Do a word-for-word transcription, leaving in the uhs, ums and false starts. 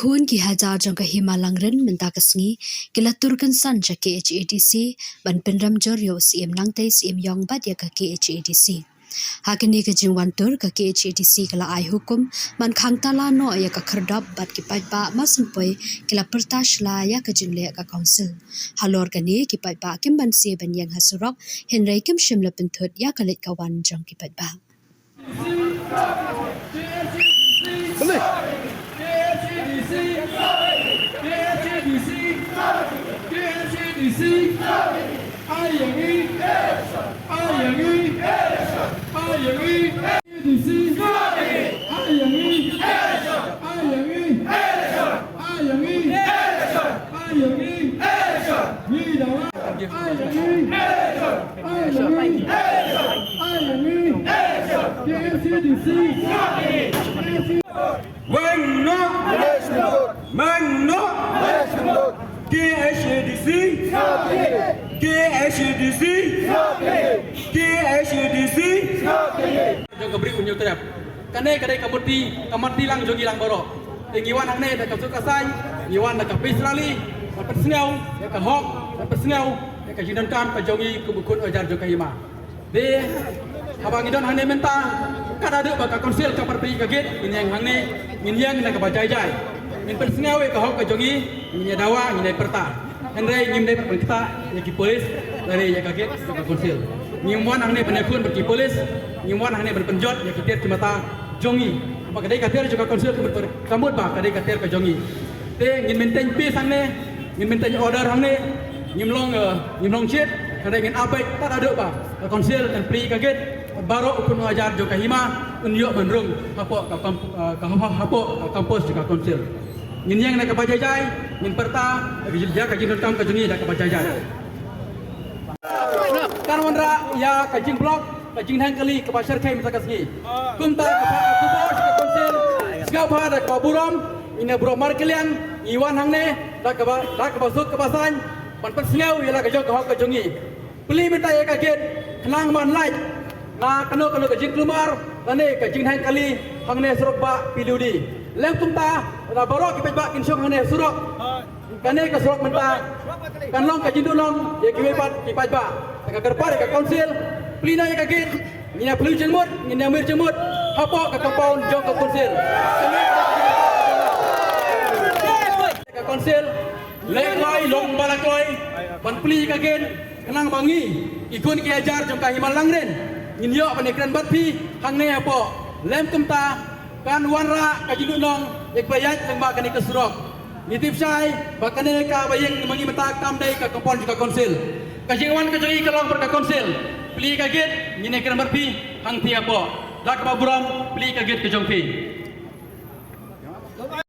Khun ki hajar jong ka Hima Langrin mynta ka sngi ki la tur kynsan sha K H A D C ban pynrem jur ïa u Syiem Nangtei Syiem Ïong bad ïa ka K H A D C. Ha kane ka jingwan tur, ka K H A D C ka la ai hukum ban khang tala noh ïa ka khyrdop bad ki paidbah masan poi ki la pyrta shla ïa ka jingleh ka council. Halor kane, ki paidbah kim banse ban ïeng ha surok, hynrei kim shym la pynthut ïa ka leit ka wan jong ki paidbah. Weng noh! Weng noh! K H A D C! K H A D C! K H A D C! Jong ka Bri U Hynñiewtrep. Kane ka dei ka murti, ka murti lang jong ngi lang baroh. Te ngi wan hangne da ka suk ka saiñ, ngi wan da ka peace rally, ban pynsngew ïa ka hok, ban pynsngew ïa ka jingdonkam ka jong ngi kum u khun u hajar jong ka Hima. Te haba ngi don hangne mynta, kat haduh ba ka council kam plie ka gate, ngin ïeng hangne, ngin ïeng da kaba jai jai. Ngin pynsngew ïa ka hok ka jong ngi, ngin ïa dawa, ngin ïa pyrta. Hynrei ngim dei ban ktah ïa ki pulit lane ïa ka gate jong ka council. Ngim wan hangne ban ïakhun bad ki pulit, ngim wan hangne ban pynjot ïa ki tiar ki mata jong ngi. Ba ka dei ka tiar jong ka council, ka mut ba ka dei ka tiar ka jong ngi. Te ngin maintain peace hangne, ngin maintain order hangne, ngim long, eh, ngim long shit, hynrei ngin ap beit kat haduh ba ka council kan plie ka gate, baroh u khun u hajar jong ka Hima un ïoh ban rung hapoh ka kamp-, eh, ka hapoh, hapoh ka campus jong ka council. Ngin ïeng da kaba jai jai, ngin pyrta ïa ka jingdonkam ka jong ngi da kaba jai jai. Kan wanrah ïa ka jingblock, ka jingdheng kali kaba shyrkhei mynta ka sngi. Kumta ka pha ka khubor sha ka council, sngewbha da kaba burom, ïa ngi baroh markylliang ngi wan hangne da kaba, da kaba suk kaba saiñ ban pynsngew ïa la ka jong ka hok ka jong ngi. Plie mynta ïa ka gate khnang ban lait na kano kano ka jingkulmar lane ka jingdheng kali hangne surok bah P W D. Lem kumta, lada baroh ki paidbah kin shong hangne surok, kane ka surok mynta kan long ka jingduhnong ïa kiwei pat ki paidbah. Te nga kyrpad ïa ka council, plie noh ïa ka gate, ngin ïa plie jingmut, ngin ïa mir jingmut hapoh ka compound jong ka council. Ka council, leh kloi long ba la kloi ban plie ka gate, khnang ba ngi ki khun ki hajar jong ka Hima Langrin ngin ïoh ban ïakren bad phi hangne hapoh. Lem kumta, kan wanrah ka jingduhnong ïa kiba ïaid lyngba kane ka surok. Ngi tip shai ba kane kaba ïeng ma ngi mynta kam dei ka compound jong ka council. Ka jingwan ka jong ngi ka long bad ka council, plie ka gate, ngin ïakren bad phi hangtei hapoh. Da kaba burom, plie ka gate ka jong phi.